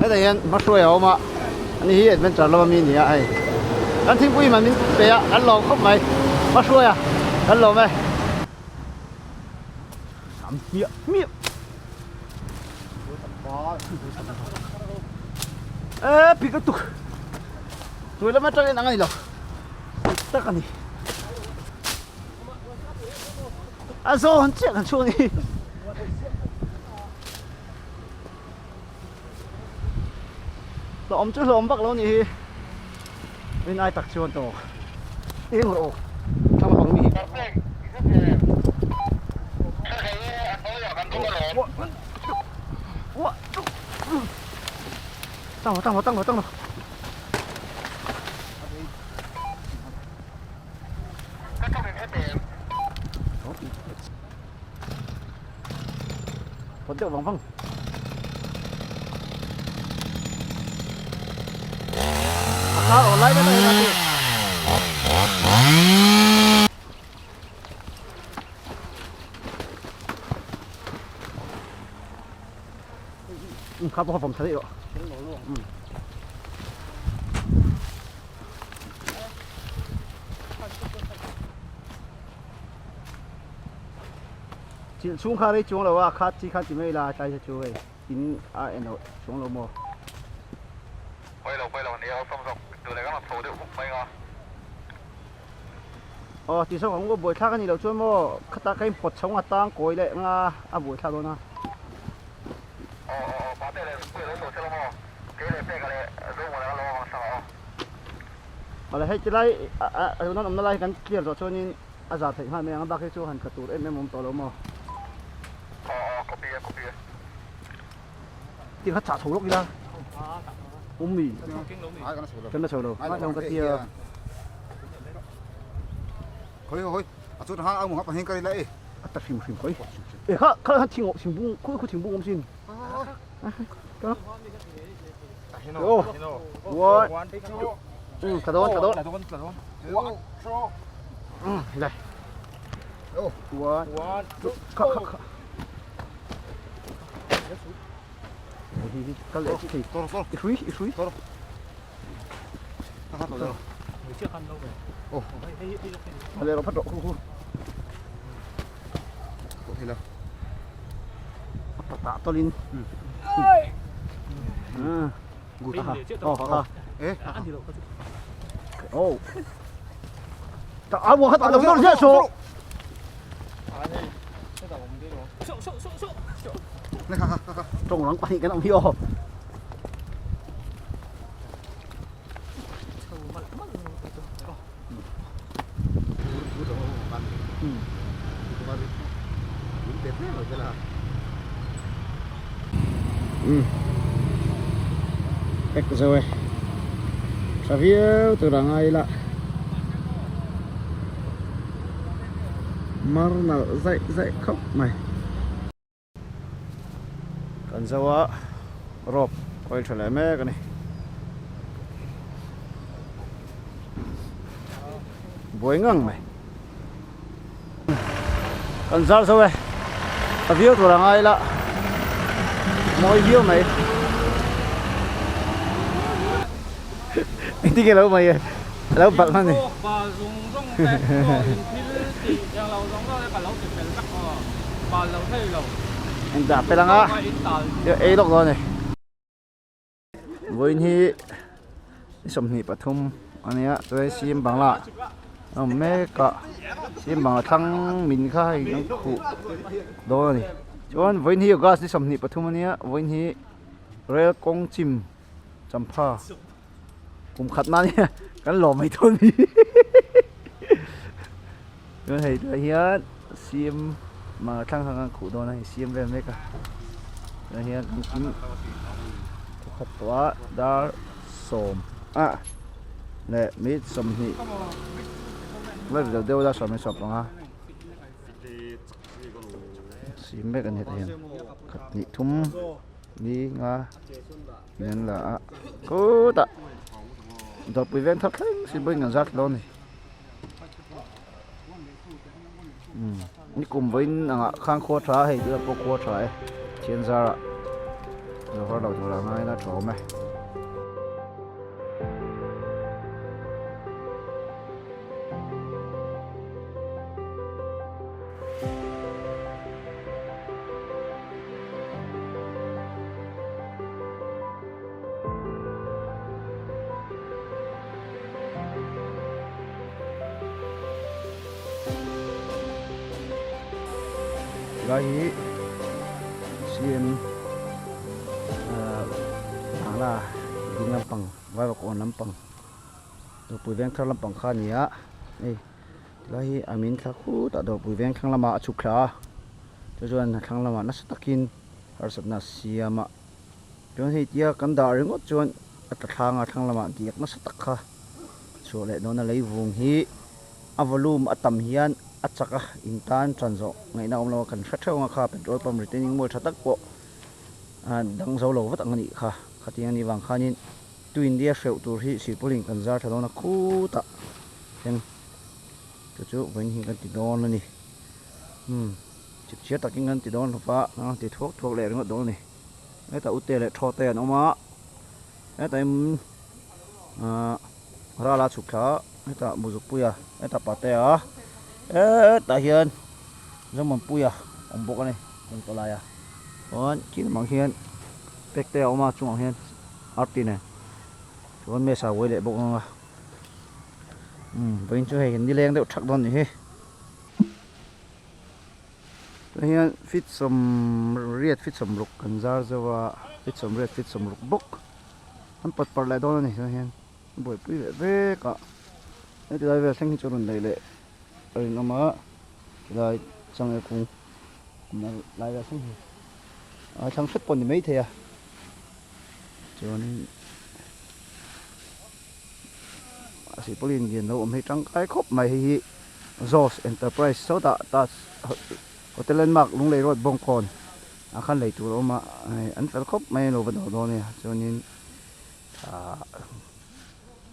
Hetah hian hmahruai a awm a, ani hi adventure lama mi a ni a hei. Kan thingpui man min pe a, kan lawm khawp mai. Hmahruai a, kan lawm e. Tam hmiah hmiah. E pik lutuk. Hnuai lam atangin ang a ni lo. Dik tak a ni. A zawn chiah kan chhuak ni. Hlawm chu hlawm vak lo ni hi. Rin ai tak chuan tawk. Eng rawh aw. Thlang bang mi hi. Tang rawh tang rawh tang rawh tang rawh. Pawt deuh vang vang. A kar aw lai lai lai. Kha pawh kha vawm tha daih rawh. Chilh chhung kha rei chuang lo a khat chi khan ti mai ila tlai te chu hei in a en loh chuang lo maw. Pawi lo pawi lo nia awlsam zawk duh leh kan rawn chho deuh huk mai nga. Aw ti zawk ang u buaithlak a nih loh chuan maw khata ka inpawt chho nga tang kawi leh nga a buaithlak dawn a. Aw aw aw pate leh Rinpuia lo chho se lo maw kei leh Peka leh Zomuana kan lo awm ang sang a aw. Awle hei tilai a tuna awmna lai hi kan clear zawh chuanin a zar theih nghal mai ang a bak hi chu han tla tur em em awm tawh lo maw. Aw aw copy e copy e. Ti kha chah chho lawk ila awm mi kan la chho lo ngai ka tia. Hoi hoi a chu ha ang ha pahin ka ri la e. A ta hrim hrim hoi. E kha kha kha thing thing bung khu khu thing bung awm sin. Ka. Oh. One. Ừ, thả đón, thả đón. Ừ, đây. One. Kha kha kha. Ka leh thei. I hrui, i hrui. A leh rawh phat rawh khu khu. A patah tawlin. Oh. Ta a khat a lo ziah so. Tawng rang pahnih kan awm hi aw. Ek zo e tha viau tur a ngai ila mar nalh zaih zaih khawp mai. Kan zo a rope oil tha leh mek a ni. Buai ngang mai. Kan zar zo e. A viau tur a ngai la. Mawi viau mai. Engtin nge lo mai e. A lo balh hman ni. Eng dah fel anga ei lawk dawn a ni. Vawiin hi 23 a nia chuan sim bangla a awm mek a sim bangla thlang min kha hei an khuh dawn a ni chuan vawiin hi august ni 23 a nia vawiin hi rail kawng chim champha. Kum khat nan hian kan lawm mai dawn mi. Chuan hei tunah hian sim manga thlang kha kan khuh dawn a hei siam vel mek a. Tunah hian kan kim khat tawh a dar sawm a leh minute 20 la ri deuh deuh a dar sawm leh 15. Sim mek a ni hetah hian khat hnih thum ni nga. Min an la a khutah dawrpui veng thar thleng si pawhin kan zar thla dawn a ni. Nikum vawiin angah khan khua tha a hei tunah pawh khua tha e thian zarah zawhar loh tur ah ngaiin a tha awm e. Tilai hi CM Bangla ding lampang Vaivakawn lampang Dawrpui Vengthar lampang kha a ni a hei tilai hi a min thla khut a Dawrpui Vengthlang lamah a chhuk thla a chu chuan a thlang lamah nasa takin harsatna a siam a chuan hei tia kan dah ringawt chuan a tla thlang a thlang lamah diak nasa tak kha chhuah leh dawn a leivung hi a volume a tam hian a chak a in tan tan zawh ngaihna awm lo a kan hre theuh ang a kha petrol pump retaining wall tha tak pawh dang zo lo vat ang a nih kha khatiang a nih vang khanin tu India hreuh tur hi silpauline kan zar tha dawn a khutah thleng chu chu vawiin hi kan ti dawn a ni umm chipchiar takin kan ti dawn hlawp a ti thuak thuak leh ringawt dawn a ni hetah ute leh thaw te an awm a hetah in ahh rala chhuk thla a hetah muzukpuia hetah patea hetah hian zomanpuia awm bawk a ni kawngka laia chuan khi lamah khian pek te a awm a chungah hian arti nen chuan mesa uai leh bawk ang a umm vawiin chu hei nileng deuh thak dawn a nih hi. Tah hian feet sawmriat feet sawmruk kan zar zeuh a feet sawmriat feet sawmruk bawk an pawt parh leh dawn a ni tah hian a buaipui leh vek a heti lai vel thleng hi chu a rawn daih leh a rinawm a tilai changel kung awmna lai vel thleng hi a thlang hret pawh a ni maithei a chuanin a silpauline lian lo awm hi tangkai khawp mai hei hi. Zos Enterprise sawtah Taj Hotel Landmark Lunglei Road Bawngkawn ah khan lei tur a awm a an fel khawp mai a lo va dawr dawn a nia chuanin ahh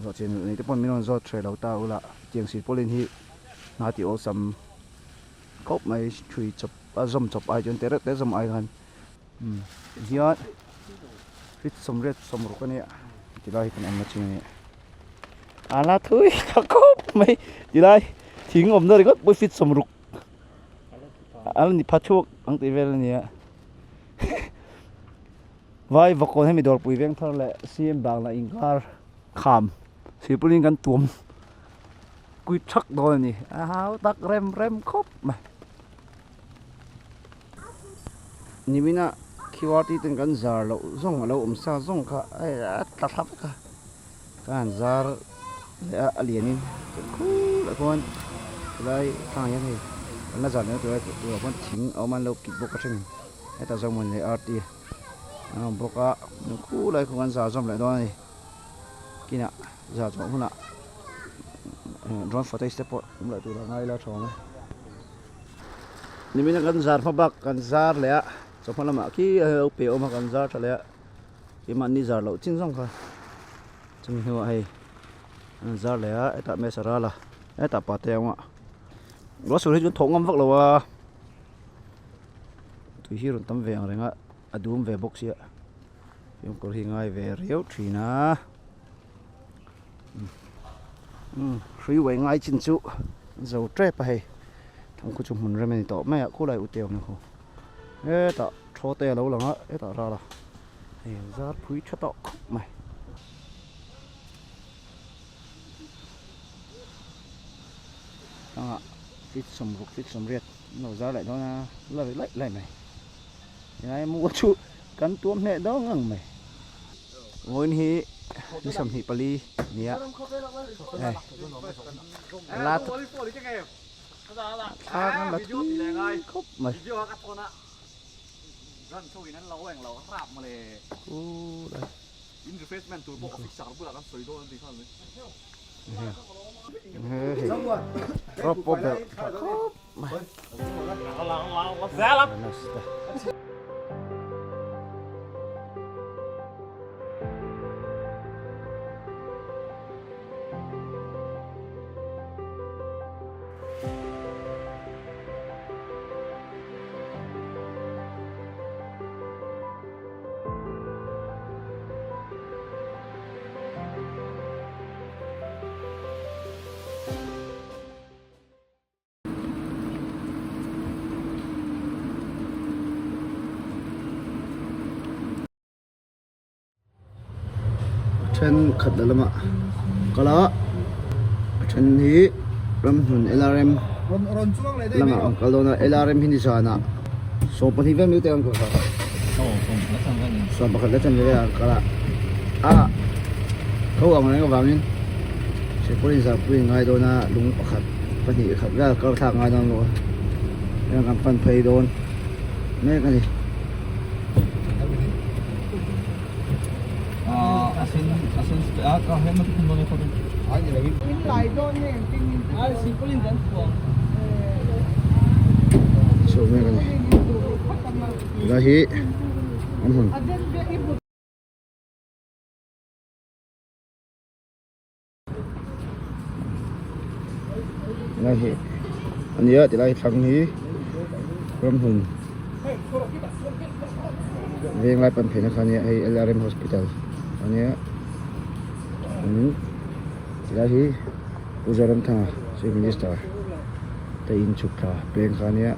zawh chian duh nei te pawh min rawn zawt hreh lo ta ula tiang silpauline hi hna tih awlsam khawp mai thui chawp a zawm chawp ai chuan te reuh te zawm ai khan umm tihian feet sawmriat sawmruk a nia tilai hi kan awmna chin a nia. A la thui ta khawp mai tilai thing awmna ringawt pawh feet sawmruk a la ni pha thuak ang tih vel a ni a vai vakawn hemi dawrpui veng thar leh cm bangla inkar kham silpauline kan tuam kuit thak dawn a ni a hau tak rem rem khawp mai. Nimina qrt ten kan zar loh zawng a lo awm sa zawng kha a tla thla vek a ka han zar leh a a lianin khulh ah khuan tilai thlangah hian hei kan la zar leh na tur ah khuan thing a awm a an lo kit bawk a then hetah zawng mawni leh rt an awm bawk a khulai khu kan zar zawm leh dawn a ni kinah zar zawh hunah drone footage te pawh awm leh tur a ngai ila tha awm e. Nimina kan zar hma bak kan zar leh a chawhma lamah khi a lo pe awm a kan zar tha leh a keimahni zar loh chin zawng kha chumi hnuah hei an zar leh a hetah mesa ral a hetah pate a awm a ruah sur hi chu thawh ngam vak lo a tui hi rawn tam ve ang reng a a dum ve bawk sia fimkhur hi ngai ve riau thin a umm hrui uai ngai chin chu zo tep a hei thang khu chu hmun rem a ni tawh mai a khulai ute awm na khu hetah thaw te a lo lang a hetah ral a hei an zar phui tha tawh khawp mai. Tlangah feet sawmruk feet sawmriat an lo zar leh dawn a la ri laih laih mai helai mu chu kan tuam hneh dawn ngang mai. Vawiin hi ni 24 nia hei la thla kan la thui khawp mai rope pawh belh tha khawp mai. Thenkhat la lamah kal a, a then hi ramhmun LRM lamah an kal dawn a, LRM hi nizanah 12 vel minute an kal kha 11 leh chanve velah an kal a, a tho ang reng avangin Sirpawlin zarpui an ngai dawn a, lung pakhat pahnih khat vel kal thlak ngai dawn lo a, heng kan pan phei dawn mek a ni. Chho mek a ni helai hi an hmun. Lai hi a nia tilai thlang hi ramhmun veng lai pan pheina kha ania hei LRM hospital a nia tilai hi Pu Zoramthanga chief minister te in chhuk thla peng kha ania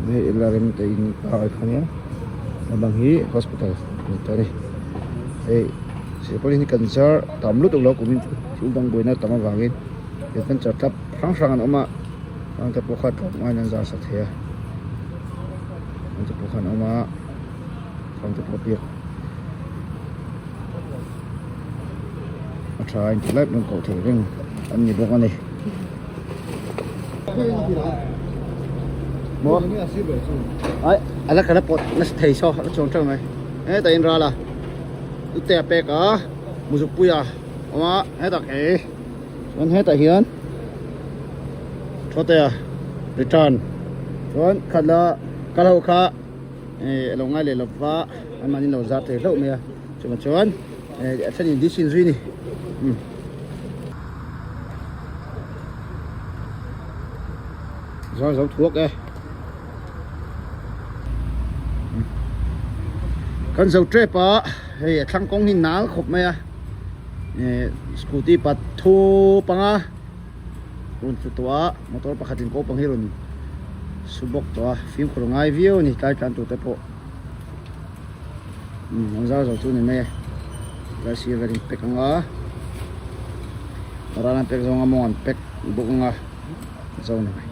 hei LRM te in kha ania a bang hi hospital a ni ta a ni hei. Silpaulin hi kan zar tam lutuk lo kumin chu thil dang buaina tam avangin adventure club hrang hrang an awm a hang te pawh kha tlawm ngaiin an zar sak thei a hang te pawh kha an awm a hang te pawh biak a tha a inti lai pawh an koh thei reng an ni bawk a ni. Maw ai a la kal a pawt nasa thei saw a chuang teuh mai hetah in ral a. Tute a pek a muzukpui a awm a hetah kei chuan hetah hian thawte a return chuan khat la kal ho kha eh a lo ngai leh lova an mahni lo zar thei hlauh mai a chuvang chuan eh a thenin disin zui a ni umm. Zar zo thuak e. Kan zo tep a hei a thlang kawng hi nal khawp mai a eh scooty pathu panga rawn tlu tawh a motor pakhat in kopang hi rawn su bawk tawh a fimkhur ngai viau a ni tlai tlan tur te pawh umm an zar zo chu a ni mai e tlai sir vel in pack anga ral an pack zawng a mawng an pack bawk anga zo a ni mai.